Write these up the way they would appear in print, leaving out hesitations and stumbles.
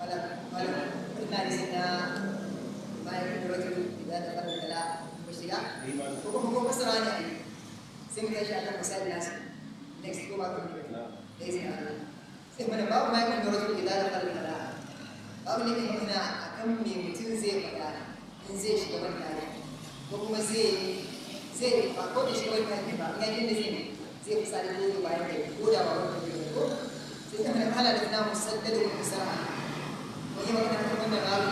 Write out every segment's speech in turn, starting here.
Malam ina da na bayan rajul idan da fara kala ko shiga ko kuma ko fasara ne ai sai mu tashi akan misali nasu next ko ba ko ne da izinin Allah sai mana babu ma yakun rajul idan da fara kala babu ne kan magana akan me mutum zai faɗa in zai shiga ban ko kuma zai ba ko da shiga ban ba in ya je ne zai fitsari ko da bayan kai ko da ba wani ne ko sai ta mana kala da na musaddad wa musarra wani magana kan wannan rawi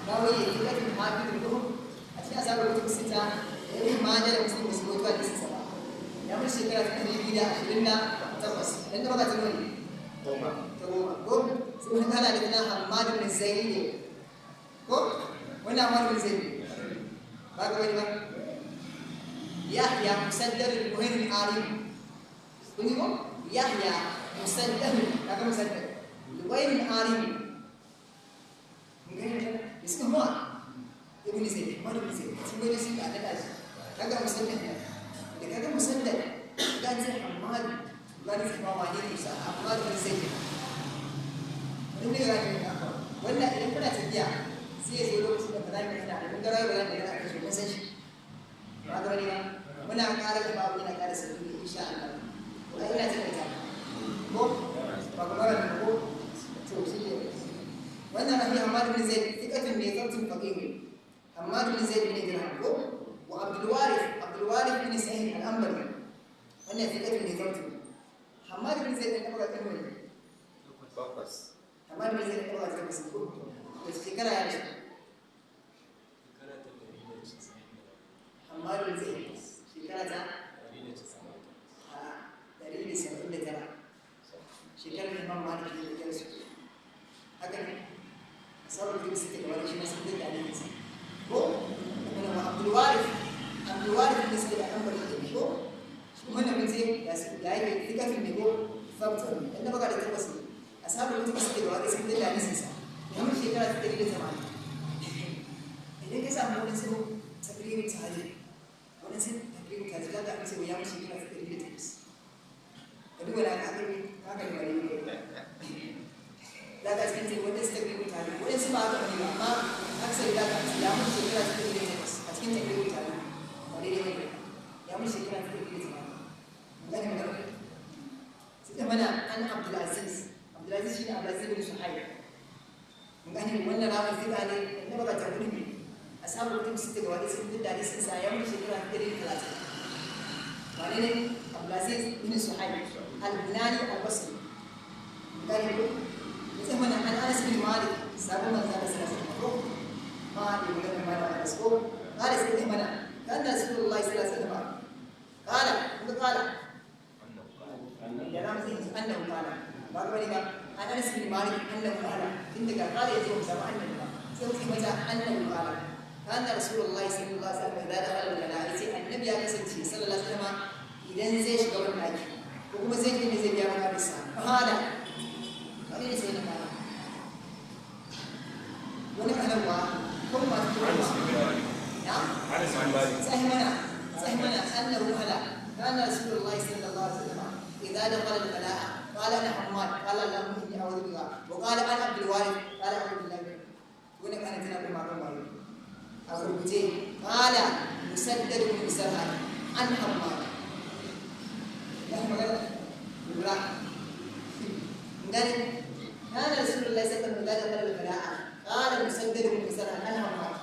rawi ya yi katin hafi da ko a cikin asabar mutum sita da ibn majah da muslim musu mutuwa da sisa ba ya mun shekara ta 228 dan da baka ta nuni goma ta goma ko sai wani kala da na Hammad bin Zaid ko wannan Hammad bin Zaid ba ka wani ba Yahya musaddad al-Muhin al-Alim kun yi ko Yahya musaddad kaga musaddad al-Muhin al-Alim mun gani ismu huwa ibn Zaid Hammad bin Zaid sun gani shi a dada shi kaga musaddad da kaga musaddad ga ce Hammad wani ba wani ne sa Hammad bin Zaid wani ne ga ne wannan idan kuna tafiya sai ya zo lokacin da ba za mu yi da mun ga rayuwa da yana aka shi mun san shi ba ga wani ba muna ƙara da babu yana ƙara sauri ne insha Allah ko ai ina takaita ko ba ga mara ne ko to shi ne wannan rabi Hammad bin Zaid thiqatun ne thabtun faqih Hammad bin Zaid bin Dirham ko wa Abdul Warith bin Sa'id al-Anbari wannan thiqatun ne thabtun Hammad bin Zaid ne ba kan wani takwas Hammad bin Zaid ne ba kan wani ko da shekara ya ce Shekara ta 199. Hammad bin Zaid shekara ta 199. 179 shekarar Imam Malik ne ya rasu haka ne asabar da suke gaba da shi masu da dalilin sa ko kuma wa Abdul Warith ne suke da an bari da ko shi wannan mun ce ya su ya yi tikafin ne ko sabtun dan da baka da tabbas ne asabar da suke gaba da sun da dalilin sa ya mun shekara ta 180 idan ka samu wani sai takririn tare wani sai takririn tare za ka ce ya mun shekara ta 108 ka duba da aka yi haka ne wani ne za ka cikin sai wanda suka biyu tare wani su ba haka ne ba amma aksari za ka ya mun shekara ta 108 a cikin takririn tare ba daidai ba ne ya mun shekara ta 108 mun gane magana sai ta mana an Abdulaziz shine Abdulaziz bin Suhaib mun gane wannan rawar zika ne da baka ta gudu ne ashabul kutub sita gaba da sun da sun sa ya mun shekara ta 130 wane ne Abdulaziz bin Suhaib al-Bunani al-Basri mun gane ko sai mana an Anas bin Malik sabon manzo Allah sallallahu alaihi wasallam ko ma ne magana ma da Anas ko qala sai mana kana Rasulullahi sallallahu alaihi wasallam qala kun qala ya ram sai annahu qala ba ga bane ba an Anas bin Malik annahu qala tun daga qala yazo mu samu annahu ba sai mutum mata annahu qala kana Rasulullahi sallallahu alaihi wasallam idan dakhala al-kala sai annabi ya kasance sallallahu alaihi wasallam idan zai shiga wani daki ko kuma zai je ne zai biya bukatarsa qala wani ne sai na qala wani kalanwa ko ma ta Anas bin Malik na'am Anas bin Malik صحيح أنه هلا كان رسول الله صلى الله عليه وسلم إذا دخل الخلاء قال أنا حماد قال اللهم إني أعوذ بك وقال أنا عبد الوارث قال أعوذ بالله منك وأنا كان تنقل مع الرمال أقول قال مسدد بن سرحان عن حماد لا مغلط لا قال كان رسول الله صلى الله عليه وسلم إذا دخل الخلاء قال مسدد بن سرحان عن حماد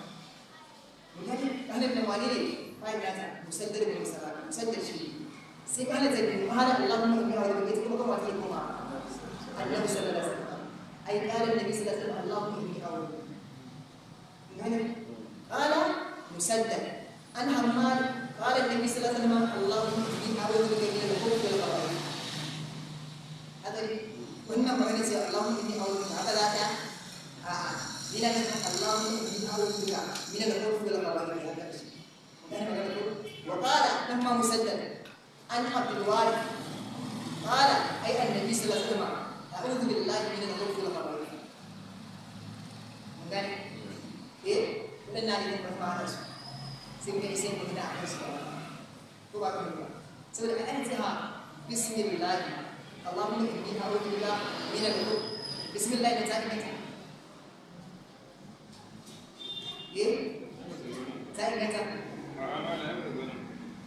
قال ابن والدي فاين nata musaddad bin sarara musaddad shi sai kana ta biyu qala allahumma inni a'udhu bika kuma kuma ta kuma annabi sallallahu alaihi wasallam ai qala annabi sallallahu alaihi wasallam allahumma inni a'udhu bika qala musaddad an hammad qala annabi sallallahu alaihi wasallam allahumma inni a'udhu bika min al-khubuthi wal khaba'ith haka ne wannan magana ce allahumma inni a'udhu bika haka za ta a'a ina nufin allahumma inni a'udhu bika min al-khubuthi wal khaba'ith haka shi وقال لما مسدد عن عبد الوارث قال اي النبي صلى الله عليه وسلم اعوذ بالله من الخبث والخبائث من قال ايه قلنا لي من ما رسول سيمكن يسمى من احد ko ba ka ba saboda an ce ha bismillah Allahumma inni a'udhu bika min al-khubuth bismillah ne ta inganta Eh? Ta inganta?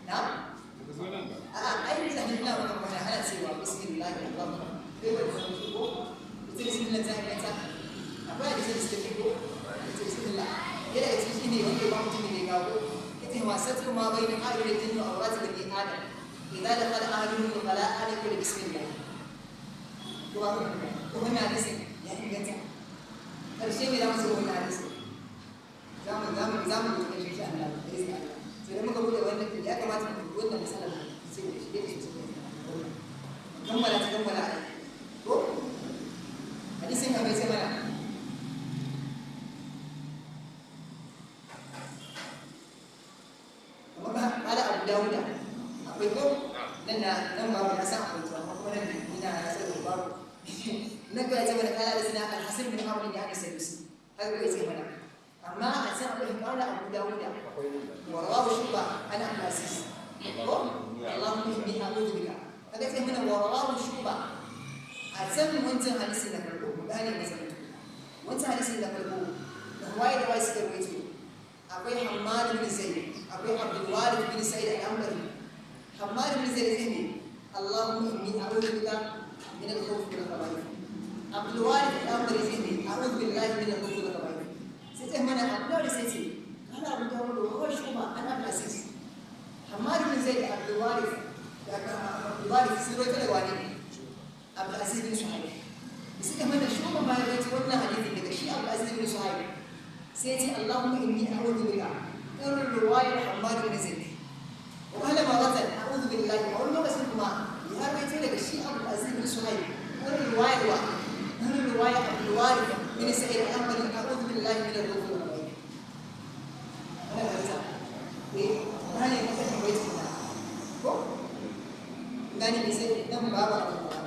Na? A'a, ai da ina maka magana ana cewa bismillah Allahu akbar. Kai ba ka ko? Ita bismillah ta inganta. Akwai hadisi da suka ko? Ita bismillah. Yana da cikin ne wanda ba mutum ne ga ko? Ita wa satru ma bayna a'yunil jinni wa awrati bani adam. Idza dakhala ahaduhum al-khala'a yaqulu bismillah. Ko ba ko wannan hadisi ya inganta. Karshe ne za mu zo wannan hadisi. Za mu yi insha Allah da izinin Allah. Sai muka bude wannan ya kamata mu dubi wannan misalan sai da shi da sosai. Kammala ta kammala ai. Ko? Hadisin kan bai ce mana. Kamar ba kala Abu Dawuda. Akwai ko? Nan na nan babu na san akwai to amma kuma nan ina na san babu. Nan ga ya ce mana kala da sina Al-Hasan bin Amr bin Abi Sadusi. Haka bai ce mana. Amma a can akwai kala Abu Dawuda. Wa rawahu Shu'ba an Abdul Aziz. Ko? Allahumma inni a'udhu bika. Kaga sai mana wa rawahu Shu'ba. A can wancan hadisin da farko mu gane masalan. Wancan hadisin da farko da waye da waye suka rawaito. Akwai Hammad bin Zaid, akwai Abdul Warith bin Sa'id al-Anbari. Hammad bin Zaid zai ne Allahumma inni a'udhu bika min al-khawf wal khaba'ith. Abdul Warith al-Anbari zai ne a'udhu billahi min al-khawf wal khaba'ith. Sai ce mana Abu Dawud sai ce kana Abu Dawud wa huwa Shu'ba an Abdul Aziz. Hammad bin Zaid Abdul Warith Abdul Warith sun rawaito da wani Abdul Aziz bin Suhaib. Suka mana Shu'ba ma ya rawaito wannan hadisin daga shi Abdul Aziz bin Suhaib. Sai ce Allahumma inni a'udhu bika irin riwayar Hammad bin Zaid. Wa qala maratan a'udhu billahi wa wani lokacin kuma ya rawaito daga shi Abdul Aziz bin Suhaib irin riwayar wa irin riwayar Abdul Warith bin Sa'id al-Anbari a'udhu billahi min al-khawfi wal khaba'ith. Ana fahimta? Eh, gane maka tambayi tukuna. Ko? Gane ne sai nan babu abin ba.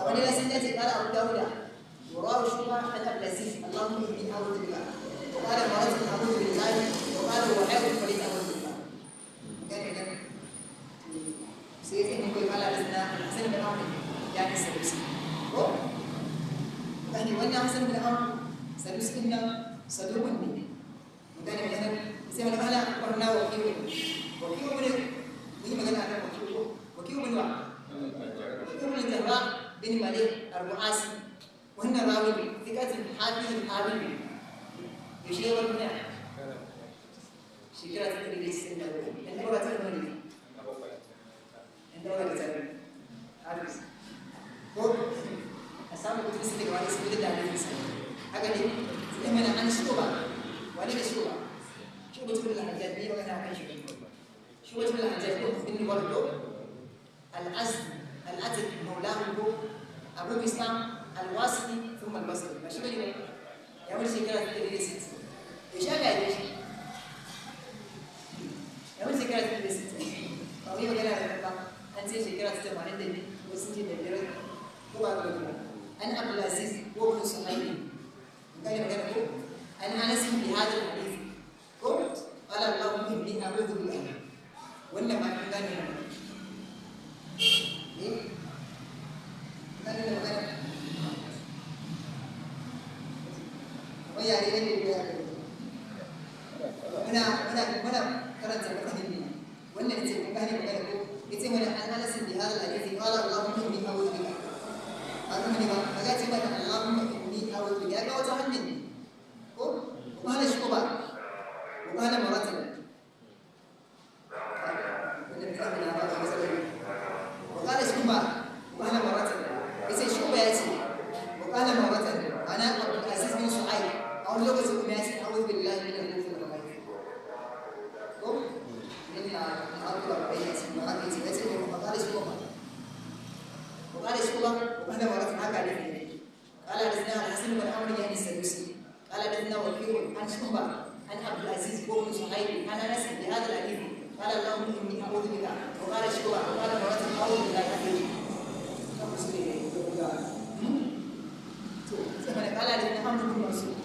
Amma dai sai ya ce qala Abu Dawuda wa rawahu Shu'ba an Abdul Aziz Allahumma inni a'udhu bika. Wa qala maratan a'udhu billahi wa qala wahid falaysa a'udhu billah. Gane gane. Sai ya ce mun koyi qala Hassan Hassan bin Amr ya ne Sadusi. Ko? Gane wannan Hassan bin Amr Sadusi din nan saduqun ne. Gane magana sai wani kala kwarna wakilu wakilu ne mun yi magana akan wakilu wakilu bin wa wakilu bin Jarrah bin Malik al-Ru'asi wannan rawi ne thiqatun hafizun abid yaushe ya bar duniya shekara ta 197 ɗan ɗaura ta nawa ne ɗan ɗaura ta tare hafiz ko a samu kutubu sun daga wani sun da hadisin sa haka ne sai mana an shuba wani ne shuba shuba bin al-Hajjaj ne magana akan shi shuba bin al-Hajjaj ko bin Wardo al-Azd al-Atid maulahu Abu Bisam al-Wasiti thumma al-Basri ba shi bane ya wuce shekara ta 160 ya sha ga shi ya wuce shekara ta 160 ba wai magana da ba an ce shekara ta 82 ko sun ce da biyar ko ba ga ba an Abdul Aziz ko ibn Suhaib gane magana ko an Anas bi hadal hadith ko qala Allahumma inni a'udhu bika wannan ma an gane ne eh gane magana wai yare ne da ya muna muna muna karanta matanin ne wannan ce kun gane magana ko yace mana an Anas bi hadal hadith qala Allahumma inni a'udhu bika haka ne ba kaga ce mana Allahumma inni a'udhu bika ga wata hanyar ne ko وقال شعبة وقال مرة وقال شعبة وقال مرة yace shuba ya ce وقال مرة أنا عبد العزيز بن شعيب أو لغة kuma ya ce أعوذ بالله من الخبث والخبائث ko min al-ardi wal bayt ma haka yace yace وقال شعبة وقال شعبة وقال مرة haka ne قال حدثنا الحسن بن عمرو يعني السدوسي قال حدثنا وكيع عن شعبة عن عبد العزيز بن صهيب عن انس بهذا الحديث قال اللهم اني اعوذ بك وقال شعبة وقال مرة اعوذ بالله قال حدثنا عمرو بن منصور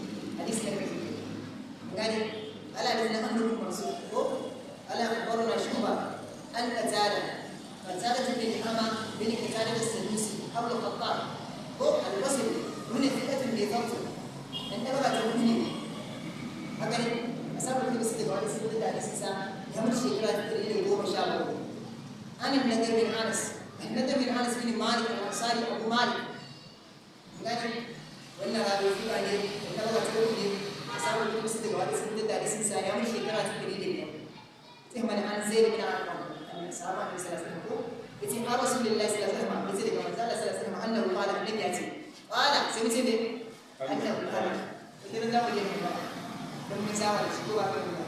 حديث قال قال حدثنا عمرو بن منصور قال اخبرنا شعبة عن قتادة قتادة بن حمى بن قتادة السدوسي أبو الخطاب هو البصري من ثقة بضبط أن أبغى تقولني النضر بن انس، النضر بن انس بن مالك الانصاري ابو مالك. Gane wannan rawi ba ne da ba ta ne asabu kutub sitta gaba ɗaya sun da hadisin sa ya mutu shekara ta 105. Sai mana an Zaid bin Arqam annabi sahaba annabi sallallahu alaihi wasallam ko yace a Rasulullahi sallallahu alaihi wasallam yace daga manzo Allah sallallahu alaihi wasallam annahu qala annabi yace qala sai mu ce me annahu qala idan za mu je mu ba don mun saba da shi ko ba ka ba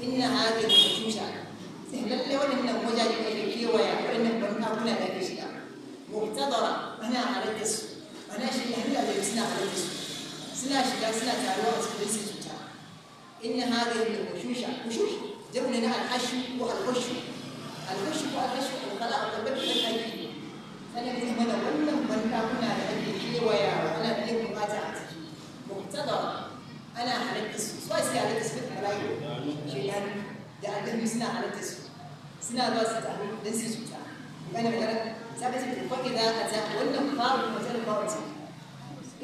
inna hadhihi al-fushusha sai lalle wannan wajaje da ake kewaya waɗannan bankakuna da ake shiga muhtadara ana halatta su ana shiga halla da suna halatta su suna shiga suna taruwa a cikin su cuta inna hadhihi al-fushusha fushush jam'u na al-hashu wa al-khushu al-khushu wa al-hashu al-khala' wal badal al-aki sanan ne mana wannan bankakuna da ake kewayawa ana biyan bukata a ciki muhtadara ana halatta su su ai halatta su mala'iku shaytan da annabi suna halatta su suna zuwa su taru don su cuta gane magana sai ka ce to fa idza ata wannan faru mutar fa'u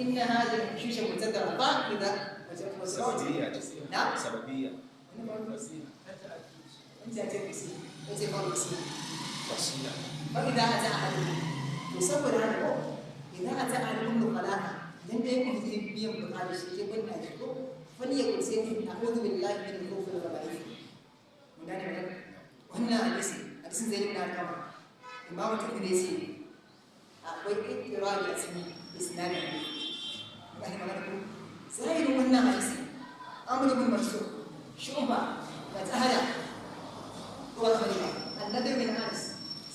inna hadhihi al-fushusha mutadara fa idza Sababiyya ce. Na? Sababiyya. انت هتلبسي انت فرسي Fasila. فاذا اتى احدكم تصور هذا اذا اتى احدكم الخلاء idan dai kun zai biyan bukatar shi zai gwada shi ko falyakul sai ne a'udhu billahi min al-khawfi wal khaba'ith. Mun gane magana wannan hadisi hadisin Zaid ibn Arqam Imam Tirmidhi yace akwai ittirabi a cikin isnadin hadisi. Mun gane magana ko zahirin wannan hadisi Amr ibn Marsuk Shu'ba Qatada ko ba ba An-Nadir bin Anas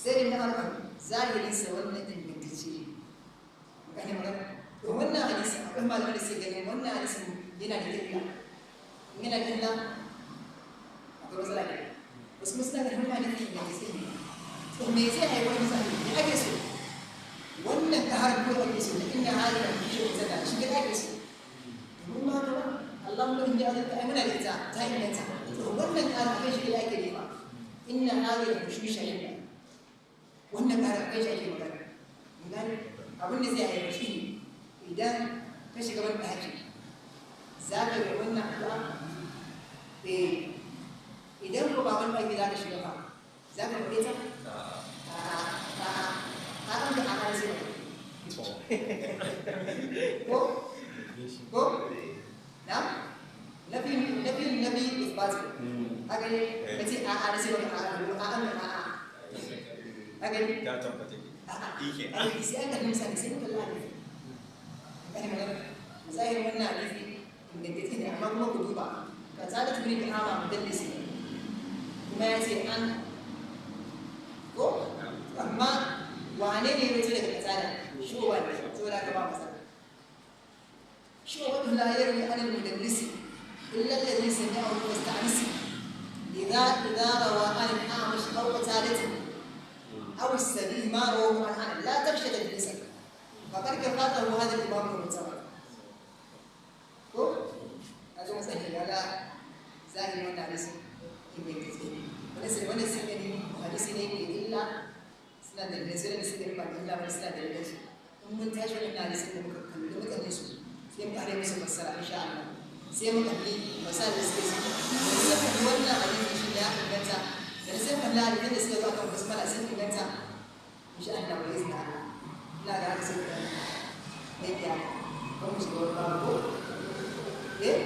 Zaid ibn Arqam zahirin sa wannan ingantacce ne. Mun gane magana to wannan hadisi akwai malamai da suke ganin wannan hadisin yana da illa yana da illa akwai matsala ne wasu kuma suna ganin wannan hadisin ingantacce ne. To me zai haifar da misali me ake so wannan kahar ko ake so da inna hadha al-shay'u kaza shi ga ake so domin ma haka ba Allahumma inni a'udhu ai muna da ita ta inganta to wannan kahar akai shi da ake nema inna hadha al-shay'u illa wannan kahar akai shi ake magana mun gane abin da zai haifar shi ne idan ka shiga wani ɗaki za ka yi wannan addu'a eh idan ko ba wani ɗaki za ka shiga ba za ka faɗe ta A'a. a'a a'a a'a ka a'a sai ba To. ko ko na nafi nafi nafi isbat haka ne ka ce a'a na sai ba a'a a'a ka a'a haka ne Ta tabbata ke. a'a Ike. ai sai an kalli misali sai mun kalli hadisi gane magana zahirin wannan hadisi ingantacce ne amma kuma ku duba ka tsada tuni da ama mudallisi kuma ya ce an ko amma wane ne ya fito daga katsada showa ne saboda haka ba matsala شعبة لا يروي عن المدلس إلا الذي سمعه واستأنس إذا روى عن الأعمش أو قتادة أو السبيل ما رواه عن عنه لا تخشى تدليسا فقد كفاته هذا الإمام المعتبر. ko a zo matsayin ya ga zahirin wannan hadisi ingantacce wani sai wani sun gani hadisi ne mai illa suna da dalilai sai da suka gani ba mai illa ba suna da dalilai su in mun tashi wannan hadisin da muka kalli mutane su sai mu kare musu fassara insha Allah sai mu kalli masail da suke ciki da sai kalli wannan hadisi shi ya inganta da sai kalli hadisin da suka zo akan basmala sun inganta insha Allah wa izinin Allah ina ga haka sai ku ne biya ko mu shiga wani babu ko eh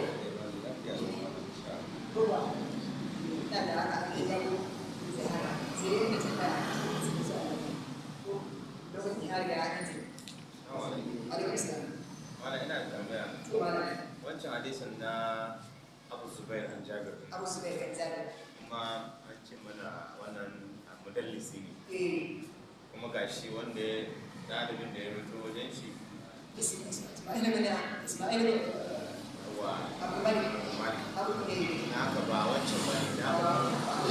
ko ba ina da haka ake babu sai haka sai dai ina tambaya insha Allah ko lokacin ya riga ya kace alaikum salam. Wala ina da tambaya. To malam Wancan hadisin na Abu Zubair an Jabir din. Abu Zubair kan Jabir Kuma an ce mana wannan mudallisi ne. eh Kuma gashi wanda ya ɗalibin da ya rubuto wajen shi Ismail bin Ismail bin wa Abu Malik Malik. Abu eh Na haka ba wancan ba ne da haka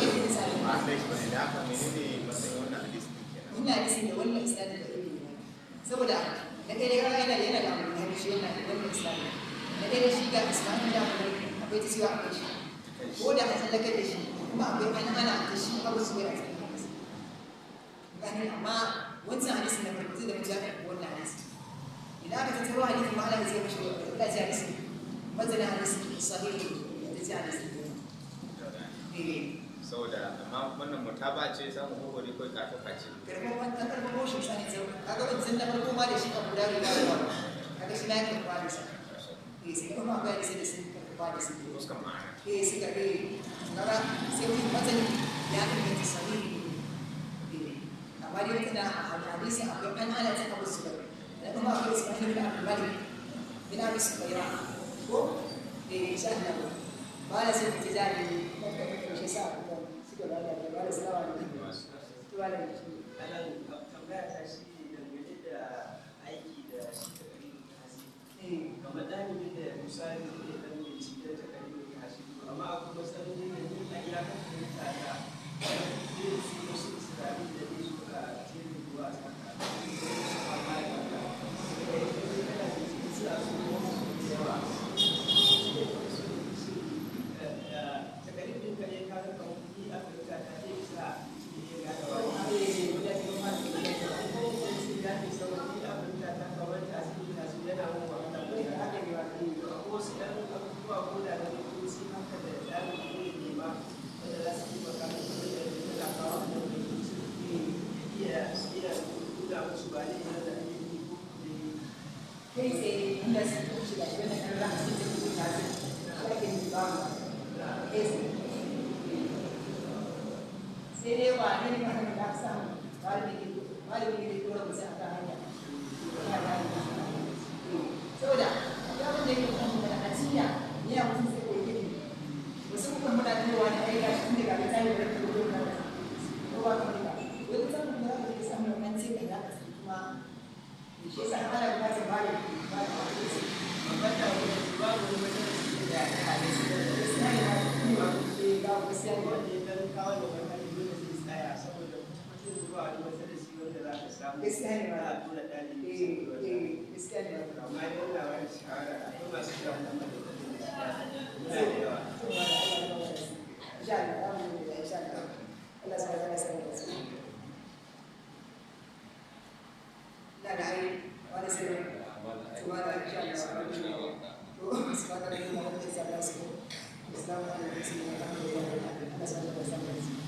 eh misali ba sai shi ba ne da haka menene matsayin wannan hadisi din kenan. wannan hadisin da wannan isnadin da ilimi ne saboda na ɗaya kaga yana da abu da shi wannan isnadin na ɗaya shi ga Ismail bin Abu Malik akwai ta cewa akwai shi ko da an tsallakar da shi kuma akwai an ana ta shi Abu Zubair a cikin hadisi gani amma wancan hadisin na farko zai da mutum ya karɓi wannan hadisi idan aka tattaro hadisin ma Allah zai mishi Allah ya hadisi matsayin hadisi sahihi da ce hadisi eh. Saboda amma wannan mutaba ce samu koko dai kawai karfafa ce. Karfafan an karfafo shi misali sai kaga wancan na farko ma da shi Abu Dawud ya rawa, kaga shi ma ya karfafa da shi. Eh, sai kuma akwai hadisi da sun karfafa da su. Fuskan ma'ana. Eh, sai ka eh kaga sai mun matsayin ya inganta sahihi ne. Eh, amma dai tana a hadisi akwai an ana ta Abu Zubair da kuma akwai Ismail bin Abdul Malik bin Abi Subayra ko eh insha Allah ba da sai mutum zai yi karshe sa abubuwan suka ba da ba da salawa ne to ba da shi. Anan tambaya ta shi ne dangane da aiki da shi ta karibin tahsib. Eh. Kamar ɗalibin da misali zai ɗan binciken ta karibin tahsib, amma akwai matsaloli da ni a iyakar fahimta ta zai su wasu isra'il da zai zo a jerin ruwa saka su amma ya baka kana bincike suna so wasu da yawa shi ne kawai so ne shi takaribin ka ne ka ga kamar ni a fahimta ta zai sa mutum ya gane wani. Kai tsaye inda sun tushe da shi wannan kan ra'a sun tafi ta zai shi ake nufi babu kai tsaye. Sai dai wa ne ne masanin da aka samu malami ne malami ne dora mutum a kan hanya ya gane saboda akwai abin da yake kan da a cinya ne a mutum sai koyi ilimi wasu kuma muna cewa ne ai gashi tun daga ta yi da rubutu da ko ba ka ba wani samun da za ka je samun an ce kai za ka saki kuma shi yasa ana bukatar malami ba da Assalamu alaikum.